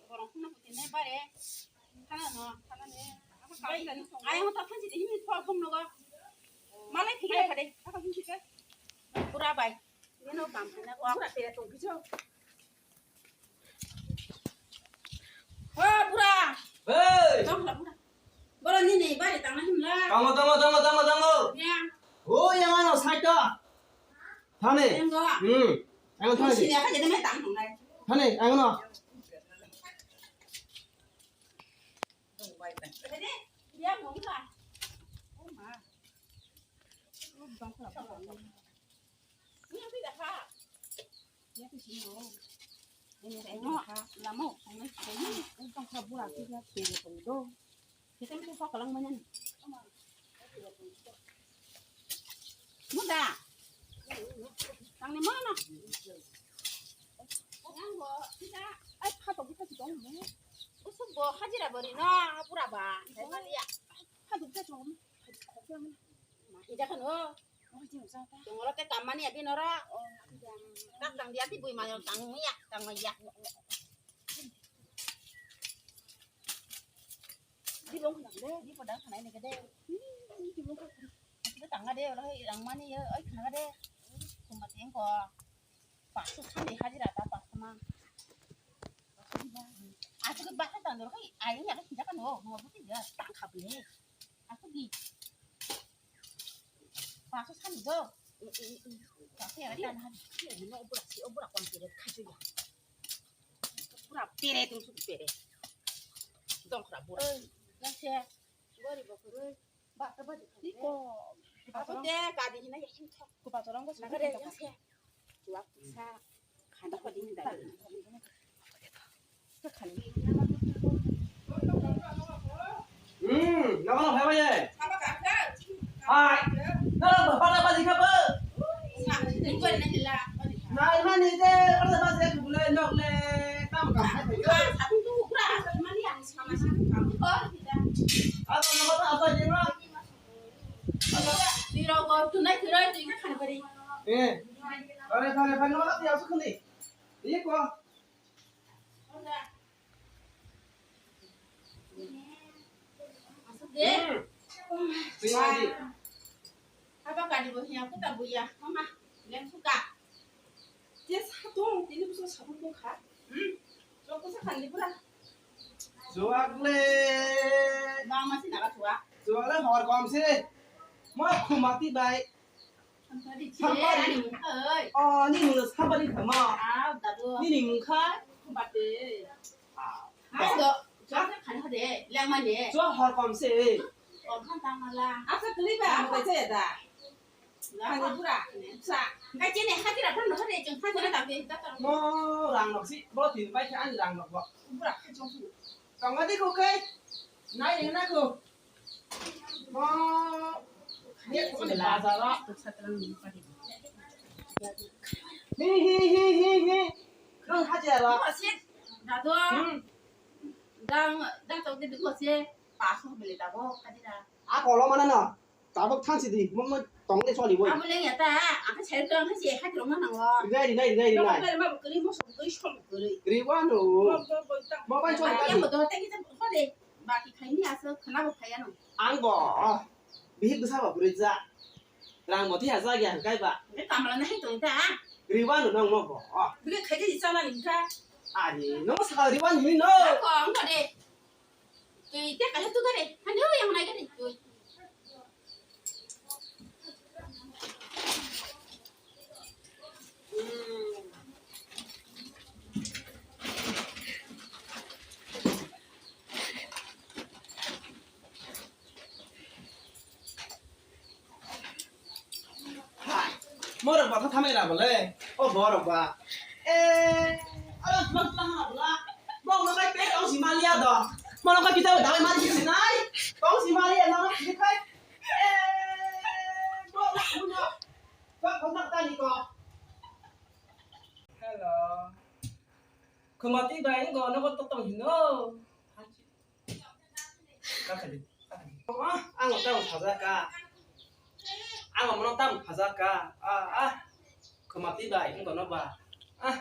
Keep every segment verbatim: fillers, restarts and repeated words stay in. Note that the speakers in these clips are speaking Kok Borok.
Borok khuna puti nai bare. Khana no, khana ne. Ayang ta phansi de himi thok thok nogo. Malai thik ya khade. Pura bai. Nino kam khana ko. Pura tere tong kijo. O bura. Hey! Tong la bura. Bura nini bari tang na himla. Tango, tango, tango, tango, tango. Ya. O yang ano side to. Thane. Yang go. Hmm. Ang thane. Sini apa jadi mai tang nai. Thane, ang no. Jadi dia mau lah. Oh ma. Oh bangsa. Ini apa dah? Lamo, ang nagsayo, ang pangkabura ko sa pero tong do. Kita mo pa kalang manan. Muda. Tang ni mana? Yang bo, kita, ay, pa to kita kita mo. Usuk bo, hajira bari na, pura ba. Ay, mali ya. Pa to kita mo. Ija kan, oh. Tongolo te kamani abi noro. Tak tang dia ti bui mayo tang ya, tang ya. Di bong khna de, di podang khna ni de. Di bong khna. Di tang de, oi rang mani ye, oi khna de. Kuma teng ko. Pasu sani hajira ta pasu ma. Aku ke bahasa tang dor kai, ai ni aku tidak kan, oh, mau buti dia tang kap ni. Aku di. Paso sani do. Paso ya kan. Ini obura si obura kon pere kaju ya. Pura pere tu su pere. Dong kra bura. Nase. Gori bokuru. Ba ta ba di. Iko. Apa te kadi hina ya. Ku paso rong ko. Nagare ya. Chuak sa khanda ko din da. Hmm, nang nang hai bai. Hai. Nang nang ba ba ba di kha ba. Nai mani de ba ba se ku le nok le tam ka hai. Ado nang ba ba di ma. Twi rok bo tunai twi rok twi kha khani bari. Eh. Khare khare khare no ti asu khani. Iye ko. Asuk de. Hmm. Twi ma di. Apa kadi bo hiya kuta buya mama. Leng suka. Je satung tini buso satung ko kha. Hmm. Chok ko sa khani pura. Chuak le. Mama si naga chuak. Chuak le hor kom se. Mo khumati bai. Sampari. Sampari. Oi. Oh, ni mung sampari khama. Ah, dadu. Ni ni mung kha. Khumati. Ah. Hai do. Chuak khani hade. Lengmani. Chuak hor kom se. Kom khan tangmala. Asa kli ba. Mo bai se da. Ani pura sa. Kai chini hati ra phan hati cheng phan na ta pe ta ta. Mo rang nok si, bo tin pai kha ani rang nok bo. Pura kha chong su. Tong adi ko kai. Nai ni na ko. Mo. Ye ko ni bazar ra. Hi hi hi hi hi. Nang hati ra. Ko se. Dado. Hmm. Dang dang tok de ko se. Paso bele dabo hati ra. A kolo mana na. Tabuk thansi di, mo mo tong de choli boi. Abo leng ya ta, ang khe sai tong khe je kha tong na nango. Rinai, rinai, rinai, rinai. Nokbar ma bukuri, mo bukuri, som bukuri. Riwano. Mo, mo, mo, tang. Mo bai choli. Ba ya mo do ta kita ko de. Ba ki khai ni asa khana bo khai ano. Ang bo. Bihik bwsa ba bwrwi ja. Rang moti haja ya kai ba. Be kamla na hai tong ta. Riwano nang mo bo. Bile khai de chana ni kha. Ani, no sa riwan ni no. Ko ang ko de. Twi te kala tu gare, hani o yang nai gare twi. Hai, morok ba tha thamai ra bole. O borok ba. Eh, aro tlang tlang ra bola. Bong no kai pe tong si malia do. Mono kai kita da mai mari si nai. Tong si malia no si kai. Eh, bong no no. Ka ko na ta ni ko. Hello. Khumati bai go no ko to tong hino. Ang tamo sajak ka. Ang mono tamo sajak ka. Ah, ah. Khumati bai, ang kono ba. Ah.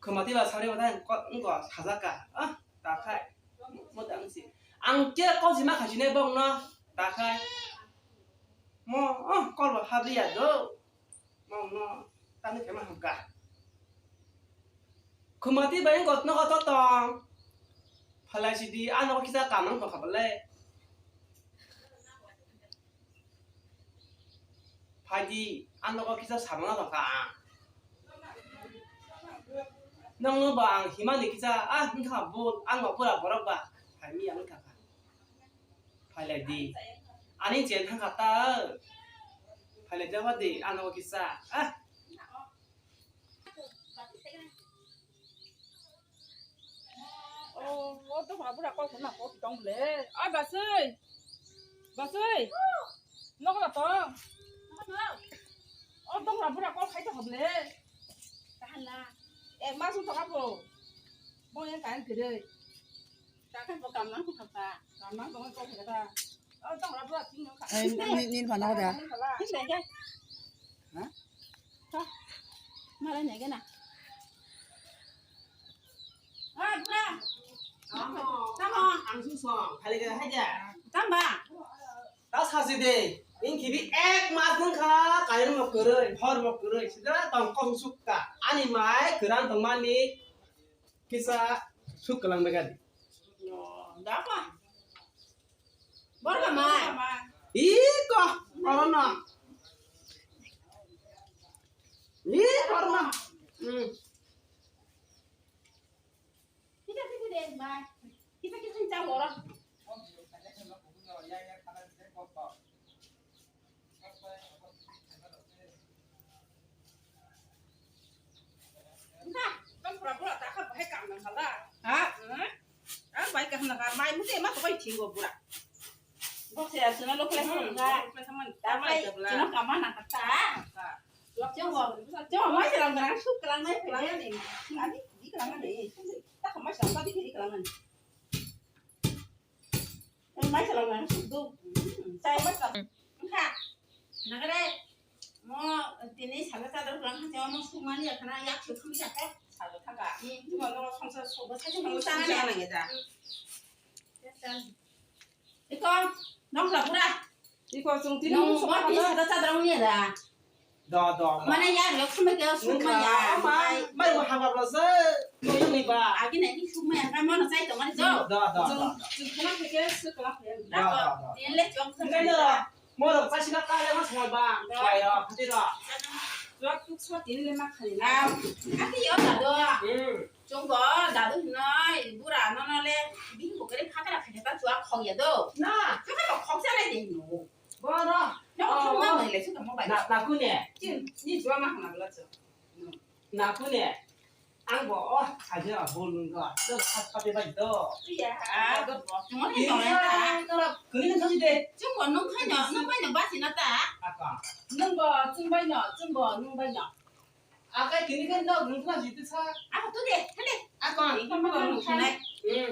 Khumati ba sari ba tang ko, ko sajak ka. Ah, ta khai. Mo tang si. Ang ke ko jima khaji ne bong no. Ta khai. Mo, oh, ko lo habri ya do. Mo no. Tang ke ma ham ka. Khumati ba yang ko no ko to tong. Phalai si di, ano ko kisa kamang ko khabale. Phaidi, ang nogo kisa samano tongkha ang. Nongno ba ang himani kisa, ah, wngkha bul, ang bo pura borok ba, phaimi ang wngkha kha. Phailai di. Ani chen thangkha ta. Phailai di, ang nogo kisa, ah. Oh, oh, dophra bura call khaina kok tong ble. Oi, Basui. Basui. Nokla tong. Oh, dophra bura call khai tong ble. Kahana. Ek mas tong apo. Bo yang kan kere. Takhan bo kamna ko khapa. Kamna ko ko khapa. Oh, dophra bura ting no kha. Eh, ni, ni, ni phano da. Ni phala. Ni phala. Ha? Tho. Malai nai gana. Ah, bura. Tamo. Ang su song, khali ga haja. Tamba. Ta sasi de. Ning khibi ek mas nung kha, kair mo kwrwi, hor mo kwrwi. Sida tong kong sukka. Ani mai kwran tong mani. Kisa suk kalang begadi. No, dapa. Borma mai. Iko, korona. Ih, korona. Hmm. Kita kita deh, mai. Kita kita cang orang. Engkha, tang pura pura ta kha bahai kam nang khala. Ha? Hmm? Ah, bai kam nang kha, mai mute ma to bai thingo pura. Bok se asuna lo kle Hmm, sa. Bok kle sa man, ta mai Tamai, ta bla. Chino kama nang kha ta. Ha. Chongo, chongo mai se lang nang, suk lang mai se lang ni. Ani, di lang ni. Ta kha mai sa, ta di di lang ni. Mai salang nang suk do. Chai ma sa. Kha. Nagare. Mo tini salo chadar pulang kha mo suk mani ya khana yak suk khami ya kha. Salo thaka. Mo no songsa suk ba sa song sa na ya. Iko, nong la pura. Iko chung tini mo suk ma. Tini salo chadar ni ya da. Da, da, da. Mane ya, yok sumai ke sumai ya. Mai, mai, mai, haba bla se. Mai, mai ba. Agi nai ki sumai ya, kai mano sai to mani jo. Da, da, da, da. Chung, chung khana ke ke su khana ke. Da, da, da. Tin le chok sa. Ngai da. Mo ro sa sina ka le ma sa ba. Da. Kai ro, khati ro. Chok tuk so tin le ma khani na. Ah, ati yo da do. Hmm. Chungo dadu hinoi bura nono le bini bukari phakara phaketa chua khogya do. Na. Phakara khogsa lai de hino. Bono. No, oh, khogna oh. Mai le suka mo bai. Na, na kune. Chin, ni chua ma hana bla cho. No. Na kune. Ang bo, oh, aja bol nungga. To hat pate bai do. Iya. Ah, go bo. Mo ni to na. Kuni ni to de. Chungo nung khai no, nung bai no ba sina ta. Aka. Nung bo, chung bai no, chung bo, nung bai no. Akai tini kan no nung kha jitu sa. Ako tu de, hale. Ako. Ini kan mau nung kha. Hmm.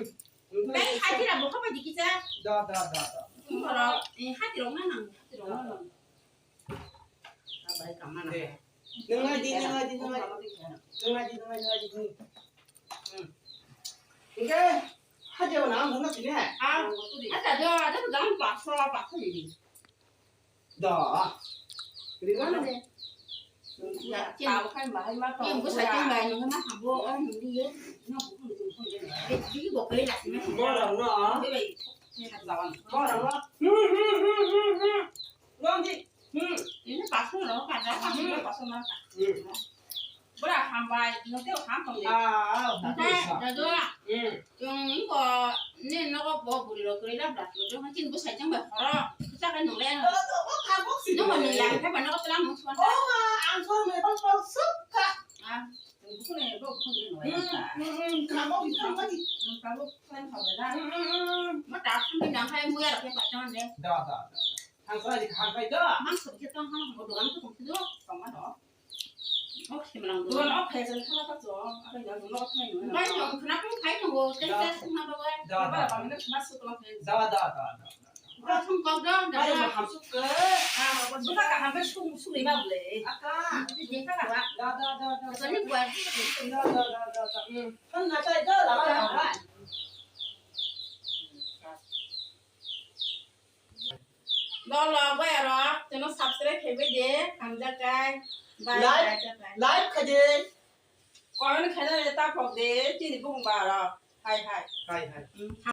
Bai hati ra bokha bai dikisa. Da, da, da, da. Boro, eh, hati rong na nang, hati rong na nang. Abai kamana. Nung ai di, nung ai di, nung ai di. Nung ai di, nung ai di, nung ai di. Hmm. Oke. Hati rong na nung na sini hai. Ah, ada ada tu dalam paksa paksa ini. Da. Ringan ne. Ya, tabo khai bahai ma to. Yang bu sai teng bai nung na habo o nung di ye. No bu nung nung ye. Be di bo kai la sima. Borang no. Be bai. Borang no. Hmm, hmm, hmm, hmm, hmm. Nong di. Hmm. Ini pasu lo ka da pasu lo pasu lo ka. Hmm. Bura hambai, nokte ham tong de. Ah, ah, hambai. Dago. Hmm. Chwng ko ne nogo bo buri rok kwrwi rap rap chwng chin bwsai chwng bai khoro. Kisa kai nung le. Oh, oh, oh, kha bok si. Nung ni ya, kha ba nogo tlang nung suan. Oh, ma, ang khoro me bok bok suk kha. Ah, chwng buku ne bok buku ne no ya. Hmm, hmm, hmm, kha bok si, kha bok si. Hmm, kha bok si, kha bok si. Hmm, hmm, hmm. Ma ta khum ni nang khai mu ya rok ya pa chang de. Da, da, da. Thang sai di, thang sai da. Mang suk je tong hang mo dogan tu kum tu tong ma no. Ok, simrang dogan. Dogan ok khai jang khala ka to. Apa ya dogan ok khai no. Bai no khna kum khai no go. Tei tei sung na ba bai. Da, da. Ba ba ne khna suk la khai. Da, da, da, da. Sum kok dong, Bai dong. Hamsuk ke. Ah, buka kaham ke sum, sum lima boleh. Aka. Itu dia kan apa? Da, da, da, da. Apa ni buat? Da, da, da, da, da. Hmm. Kan na chai da la la la. Lo lo bai aro, channel subscribe khe bai de, hamjak kai. Bye, like, bye, bye. Like khe de. Comment khe de, ta phok de, chini bung ba aro. Hai hai. Hai hai. Hmm.